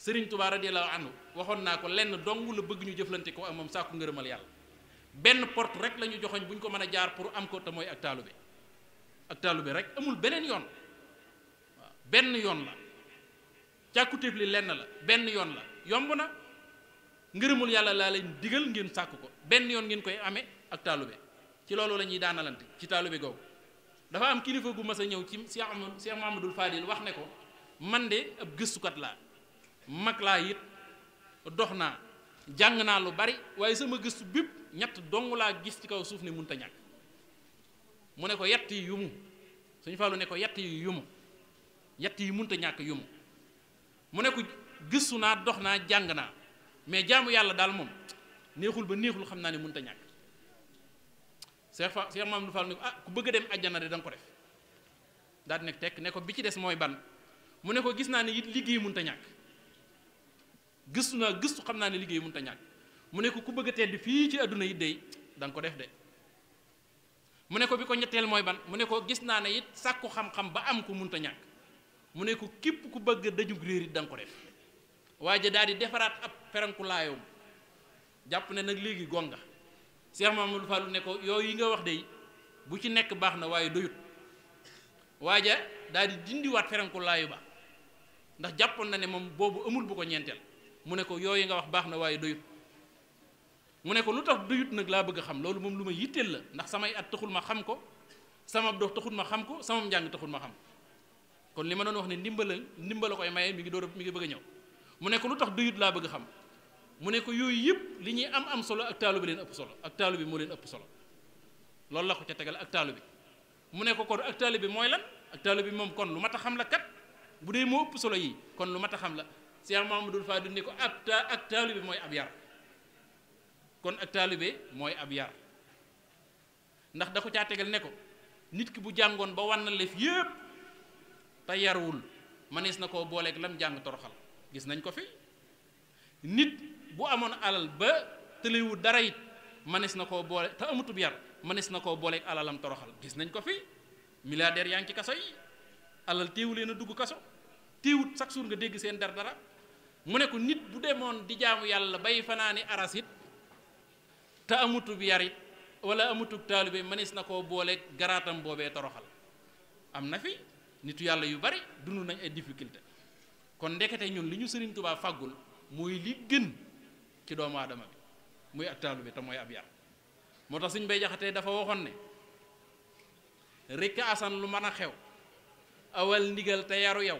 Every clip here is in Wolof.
Sëriñ Tuubaa radiyallaahu anhu waxoon naa ko lenn dong la bëgg ñu jëflante ko ak moom sàkku ngërëmal yàlla benn porte rek la ñu joxoñ bu ñu ko mën a jaar pour am ko te mooy ak taalube rek amul beneen yoon waaw benn yoon la càkkutéef li lenn la benn yoon la yomb na ngërëmul yàlla laa leen digal ngeen sàkk ko benn yoon ngeen koy amee ak taalube ci loolu la ñuy daanalante ci taalube googu dafa am kilifa gu mas a ñëw ci Cheikh Mahamadul Fadil wax ne ko man de ab gëstukat laa mag laa it dox naa jàng naa lu bari waaye sama gëstu bépp ñett dong laa gis ci kaw suuf ne mënut a ñàkk mu ne ko yett yi yumu Sëñ Fallu ne ko yett yi yumu yett yi mënut a ñàkk yumu mu ne ko gëstu naa dox naa jàng naa mais jaamu yàlla daal moom neexul ba neexul xam naa ne mënut a ñàkk Cheikh Mamadou Fall ne ko ku bëgg a dem àjjana de da nga ko def daal di nekk tekk ne ko bi ci des mooy ban mu ne ko gis naa ne it liggéey mënut a ñàkk gëstu naa gëstu xam naa ne liggéey mënut a ñàkk mu ne ko ku bëgg a tedd fii ci àdduna it de da nga ko def de mu ne ko bi ko ñetteel mooy ban mu ne ko gis naa ne it sàkku xam-xam ba am ko mënut a ñàkk mu ne ko képp ku bëgg a dajug réer it da nga ko def waaye daal di defaraat ab feranku laayoom jàpp ne nag léegi gonga Cheikh Mamadou Fallou ne ko yooyu yi nga wax de bu ci nekk baax na waaye doyut waaja daal di dindiwaat feranku laayu ba ndax jàppoon na ne moom boobu amul bu ko ñeenteel mu ne ko yooyu nga wax baax na waaye doyut mu ne ko lu tax doyut nag laa bëgg a xam loolu moom lu ma yitteel la ndax samay at taxul ma xam ko sama dox taxul ma xam ko sama njàng taxul ma xam kon li ma doon wax ne ndimbala koy maye mi ngi bëgg a ñëw mu ne ko lu tax doyut laa bëgg a xam mu ne ko yooyu yëpp li ñuy am solo ak taalu bi leen ëpp solo ak taalu bi moo leen ëpp solo loolu la ko ca tegal ak taalu bi mu ne ko kon ak taalu bi mooy lan ak taalu bi moom kon lu mat a xam la kat bu dee moo ëpp solo yi kon lu mat a xam la Cheikh Mamadou Fadil ne ko ak taalu bi mooy ab yar kon ak taalu bi mooy ab yar ndax da ko caa tegal ne ko nit ki bu jàngoon ba wan na lef yëpp te yarwul manees na koo booleeg lam jàng toroxal gis nañ ko fi nit bu amoon alal ba tëlewu dara it manees na koo boole te amutub yar manees na koo booleeg alalam toroxal gis nañ ko fi milliardaire yaa ngi ci kaso yi alal téewu leen a dugg kaso téewut chaque jour nga dégg seen dara mu ne ko nit bu demoon di jaamu yàlla bay fanaani arasit te amutub yar it wala amutub taalibe manees na koo booleeg garaatam boobee toroxal am na fi nitu yàlla yu bari dund nañ ay difficulté kon ndekete ñun li ñu Sëriñ Tuubaa fàggul mooy li gën ci doomu aadama bi muy ak taalu bi te mooy ab yar moo tax Sëñ Bay Jaxate dafa waxoon ne rekk asan lu mën a xew awal ndigal te yaru yow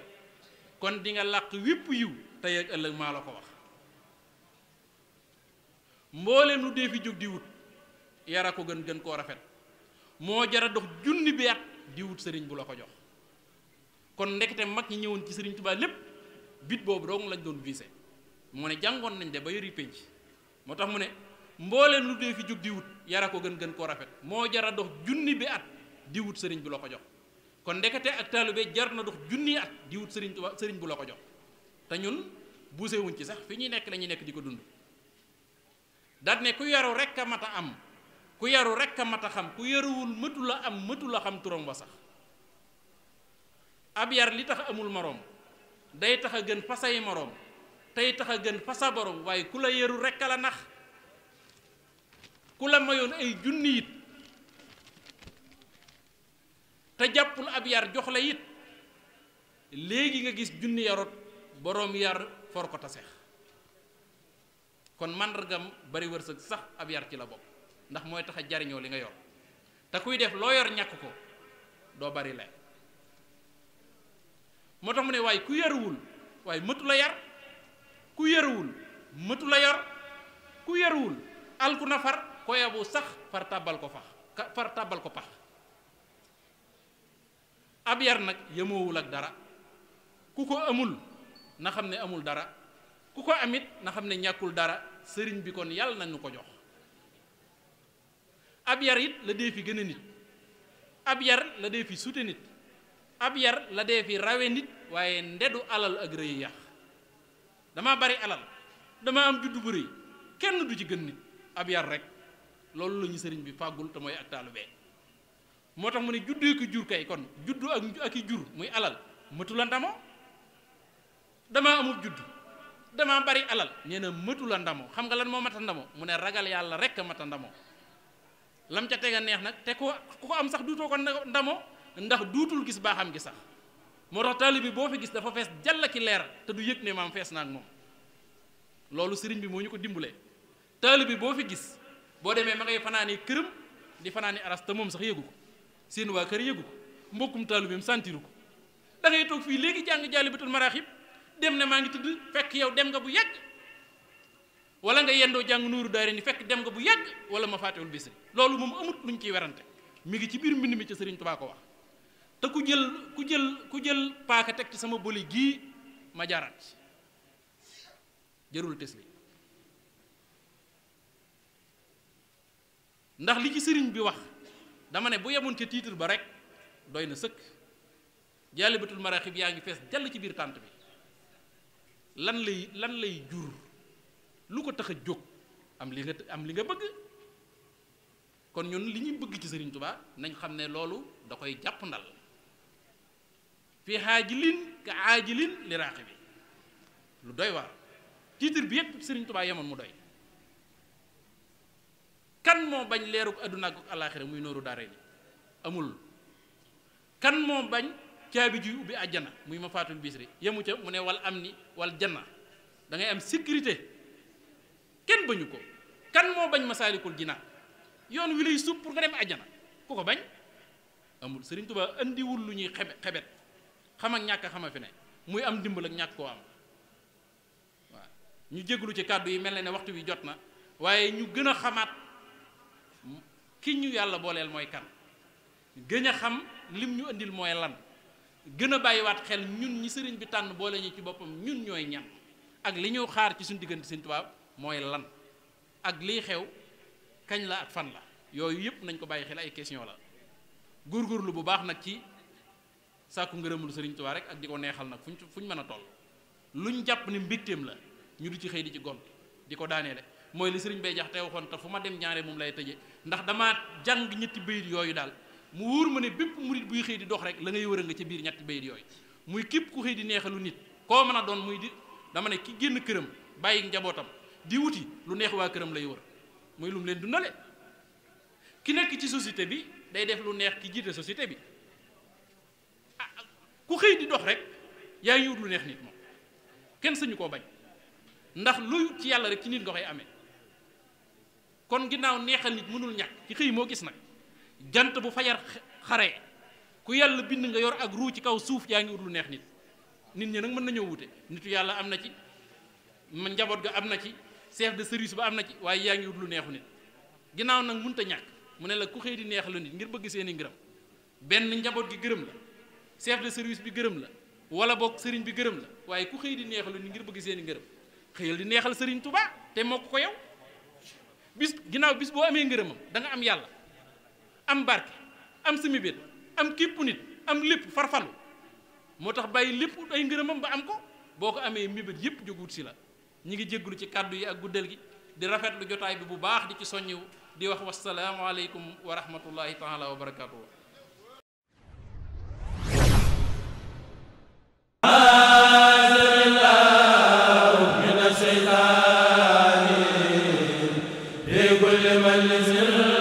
kon di nga làq wépp yiw tey ak ëllëg maa la ko wax mbooleem lu dee fi jóg di wut yara ko gën koo rafet moo jara dox junni bi at di wut sëriñ bu la ko jox kon ndekete mag ñi ñëwoon ci Sëriñ Tuubaa lépp bit boobu dong lañ doon visé mu ne jàngoon nañ de ba yori pénc moo tax mu ne mbooleem lu dee fi jóg di wut yara ko gën koo rafet moo jara dox junni bi at di wut sëriñ bu la ko jox kon ndekete ak taalibe jar na dox junni at di wut Sëriñ Tuubaa sëriñ bu la ko jox te ñun buuse wuñ ci sax fi ñuy nekk lañuy nekk di ko dund daat ne ku yaru rekk a mat a am ku yaru rekk a mat a xam ku yaruwul mëtu la am mëtu la xam turam wa sax ab yar li tax amul moroom day tax a gën fasay moroom tey tax a gën fasa borom waaye ku la yaru rekk a la nax ku la mayoon ay junni it te jàppul ab yar jox la it léegi nga gis junni yarot boroom yar for ko taseex kon màndargam bari wërsëg sax ab yar ci la bopp ndax mooy tax a jariñoo li nga yor te kuy def loo yor ñàkk ko doo bari leen moo tax mu ne waaye ku yaruwul waaye mëtu la yar ku yaruwul mëtu la yor ku yaruwul alku na far ko yabu sax far tàbbal ko pax ab yar nag yemoowul ak dara ku ko amul na xam ne amul dara ku ko amit na xam ne ñàkkul dara sëriñ bi kon yàlla nañu ko jox ab yar it la dee fi gën a nit ab yar la dee fi sute nit ab yar la dee fi rawe nit waaye ndedu alal ak rëy yàq dama bari alal dama am juddu bu rëy kenn du ci gën nit ab yar rek loolu la ñu sëriñ bi fàggul te mooy ak taalube moo tax mu ne juddee ko jur kay kon juddu ak i jur muy alal mëtu la ndamoo dama amul judd damaa bari alal nee na mëtu la ndamoo. xam nga lan moo mata ndamoo mu ne ragal yàlla rek a mata ndamoo. lam ca tega neex nag te ku ko am sax duutoo ko ndamoo ndax duutul gis baaxam gi sax. moo tax taalibe bi boo fi gis dafa fees jàll ki leer te du yëg ne maam fees na ak moom loolu sëriñ bi moo ñu ko dimbulee. taalibe bi boo fi gis boo demee ma ngay fanaani këram di fanaani aras te moom sax yëgu ko seen waa kër yëgu ko mbokkum taalibeem santiru ko. da ngay toog fii léegi jàng Jaalibatul Maraaxib dem ne maa ngi tudd fekk yow dem nga bu yàgg wala nga yendoo jàng Nuuru Daarayni fekk dem nga bu yàgg wala Mafaatihul Bichri loolu moom amut luñ ciy werante mi ngi ci biir mbind mi ca Sëriñ Tuubaa ko wax. te ku jël paaka teg ci sama boli gii ma jaaraat jërul tes li ndax li ci sëriñ bi wax dama ne bu yemoon ca titre ba rek doy na sëkk. Jaalibatul Maraaxib yaa ngi fees jàll ci biir tànt bi lan lay jur lu ko tax a jóg am li nga bëgg kon ñun li ñuy bëgg ci Sëriñ Tuubaa nañ xam ne loolu da koy jàpp ndal fi haajilin ka aajilin li raaxibi lu doy waar titre bi yépp Sëriñ Tuubaa yemoon mu doy. kan moo bañ leeruk àdduna ak alaaxira muy Nuuru Daarayni amul. kan moo bañ caabi ji ubbi àjjana muy Mafaatihul Bichri yemu ca mu ne wal amni wal janna da ngay am sécurité kenn bañu ko. kan moo bañ Masaalikul Jinaan yoon wi lay sub pour nga dem àjjana ku ko bañ amul. Sëriñ Tuubaa andiwul lu ñuy xebet xam ak ñàkk xama fi ne muy am dimbal ak ñàkk koo am. waaw ñu jégalu ci kàddu yi mel na ne waxtu wi jot na waaye ñu gën a xamaat ki ñu yàlla booleel mooy kan gën a xam lim ñu indil mooy lan gën a bàyyiwaat xel ñun ñi sëriñ bi tànn boole ñu ci boppam ñun ñooy ñan ak li ñu xaar ci suñu diggante Sëriñ Tuubaa mooy lan ak liy xew kañ la ak fan la yooyu yëpp nañ ko bàyyi xel ay question la góorgóorlu bu baax nag ci sàkku ngërëmul Sëriñ Tuubaa rek ak di ko neexal nag fuñ mën a toll luñ jàpp ni mbégteem la ñu di ci xëy di ci gont di ko daaneele mooy li sëriñ bay jax te waxoon te fu ma dem ñaare moom lay tëje ndax damaa jàng ñetti bayit yooyu daal mu wóor ma ne bépp murit buy xëy di dox rek la ngay wër nga ci biir ñetti bayit yooyu muy képp ku xëy di neexalu nit koo mën a doon muy di dama ne ki génn këram bàyyi njabootam di wuti lu neex waa këram lay wër muy lu mu leen dundale ki nekk ci société bi day def lu neex ki jiite société bi ku xëy di dox rek yaa ngi wut lu neex nit moom kenn sañu koo bañ ndax luy ci yàlla rek ci nit nga koy amee kon ginnaaw neexal nit mënul ñàkk ci xëy moo gis nag jant bu fajar xare ku yàlla bind nga yor ak ruu ci kaw suuf yaa ngi wut lu neex nit ñi nag mën nañoo wute nitu yàlla am na ci njaboot ga am na ci chef de service ba am na ci waaye yaa ngi wut lu neexu nit ginnaaw nag mënut a ñàkk mu ne la ku xëy di neexalu nit ngir bëgg seeni ngërëm benn njaboot gi gërëm la chef de service bi gërëm la wala boog sëriñ bi gërëm la waaye ku xëy di neexalu nit ngir bëgg seeni ngërëm xëyal di neexal sëriñ Tuubaa te moo ko yow bis ginnaaw bis boo amee ngërëmam da nga am yàlla am barke am sa mébét am képp nit am lépp farfalu moo tax bàyyi lépp ay ngërëmam ba am ko boo ko amee mébét yépp jógut si la ñi ngi jéggulu ci kàddu yi ak guddal gi di rafetlu jotaay bi bu baax di ci soññiwu di wax wassalaamu aleykum wa rahmatullahi taala wa barakatuhu كل من